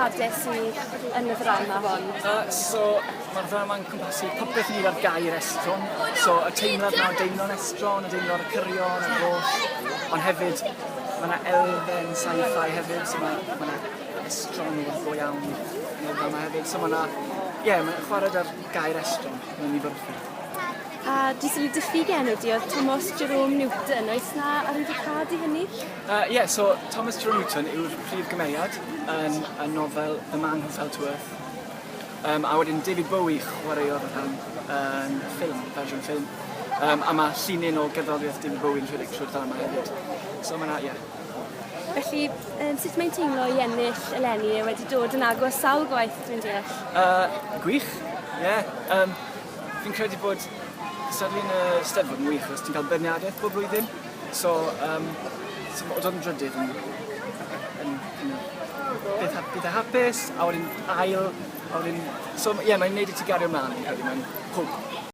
arwyddocadau sydd yn y ddrama hon? So, mae'r ddrama'n cwmpasu popeth i wneud â'r gair estron. So, y teimlad 'na o deimlo'n estron, o deimlo ar y cyrion, a'r holl. Ond hefyd, mae yna elfen sci-fi hefyd, so mae ma 'na estronwr go iawn yn y ddrama hefyd. So mae yna, ie, yeah, mae'n chwarae 'da'r gair estron mewn nifer o ffyrdd. A dwi sylwi dy ffug enw di oedd Thomas Jerome Newton, oes 'na arwyddocâd i hynny? Ie, yeah, so Thomas Jerome Newton yw'r prif gymeriad yn y nofel The Man Who Fell to Earth. A wedyn David Bowie chwaraeodd y rhan yn y ffilm, fersiwn ffilm. A mae llinyn o gerddoriaeth David Bowie yn rhedeg trwy'r ddrama hefyd. So mae 'na, ie. Yeah. Felly, sut mae'n teimlo i ennill eleni a wedi dod yn agos sawl gwaith dwi'n deall? Gwych, ie. Yeah. Fi'n credu bod cystadlu yn y Steddfod yn wych achos ti'n cael beirniadaeth bob blwyddyn. So, so o dod yn drydydd yn, yn kind of, beth, beth hapus, a wedyn ail, a wedyn... So, ie, yeah, mae'n neud i ti gario mlaen, fi'n credu, mae'n hwb.